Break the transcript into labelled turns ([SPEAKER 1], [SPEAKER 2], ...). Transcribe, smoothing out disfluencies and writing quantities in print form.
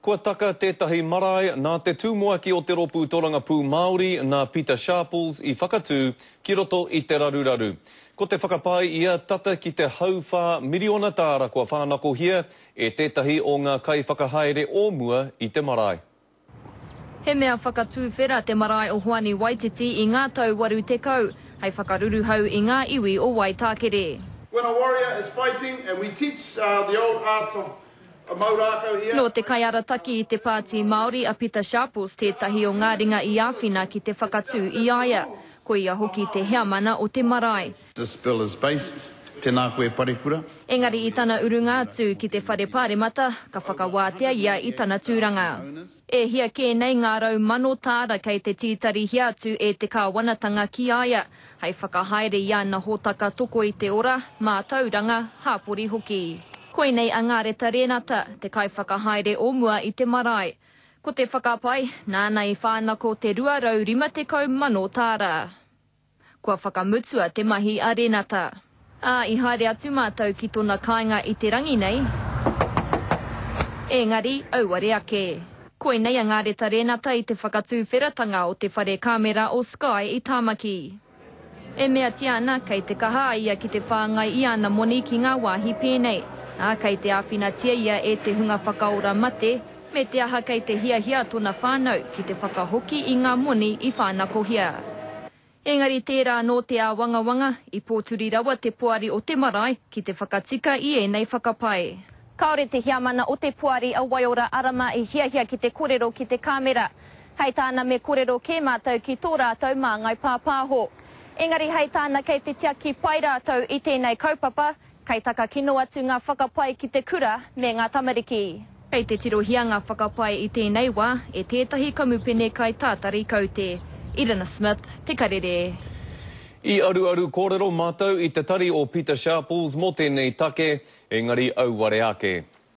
[SPEAKER 1] Kua taka tētahi marae nā te tumuaki o te Rōpū Torangapū Māori nā Pita Sharples i whakatū ki roto i te raruraru. Ko te whakapae ia tata ki te hauwhā miriona tāra kua whānakohia e tētahi o ngā kaiwhakahaere o mua i te marae.
[SPEAKER 2] He mea whakatuwhera te marae o Hoani Waititi i ngā tau 80 hei whakaruruhau i ngā iwi o Waitākere.
[SPEAKER 3] When a warrior is fighting and we teach the old arts of mau rākau here.
[SPEAKER 2] Nō te kaiarataki i te Pāti Māori a Pita Sharples tētahi o ngā ringa i āwhina ki te whakatū i a ia. Ko ia hoki te heamana o te marae.
[SPEAKER 3] This bill is based, Tēnā koe Parekura.
[SPEAKER 2] Engari i tana urunga atu ki te Whare Pāremata, ka whakawātea ia i tana tūranga. E hia kē nei ngā 100,000 tāra kei te tītarihia atu e te kāwanatanga ki a ia, hei whakahaere i ana hōtaka toko i te ora, mātauranga, hāpori hoki. Koinei a Ngareta Renata, te kaiwhakahaere o mua i te marae. Ko te whakapae, nāna i whānako te 250,000 tāra. Kua whakamutua te mahi a Renata. Ā, i haere atu mātou ki tona kāinga i te rangi nei, ēngari, auare ake. Koinei a Ngareta Renata i te whakatūwheratanga o te whare kāmera o Sky i Tāmaki. E meatia ana, kei te kaha a ia ki te whāngai i ana moni ki ngā wāhi pēnei, ā, kei te āwhinatia ia e te hunga whakaora mate, me te aha kei te hiahia tona whānau ki te whakahoki i ngā moni i whānakohia. Engari tērā anō te āwangawanga, i pōturi rawa te poari o te marae ki te whakatika i ēnei whakapae. Kāore te heamana o te poari a Waiora Arama i hiahia ki te korero ki te kāmera. Hei tāna me korero kē mātou ki tō rātou māngai pāpāho. Engari hei tāna kei te tiaki pai rātou i tēnei kaupapa, kei takakino atu ngā whakapae ki te kura me ngā tamariki. Kei te tirohia ngā whakapae i tēnei wā e tētahi kamupene kai tātari kaute. Irina Smith, Te Karere.
[SPEAKER 1] I aruaru kōrero mātou i te tari o Pita Sharples mō tēnei take, engari auare ake.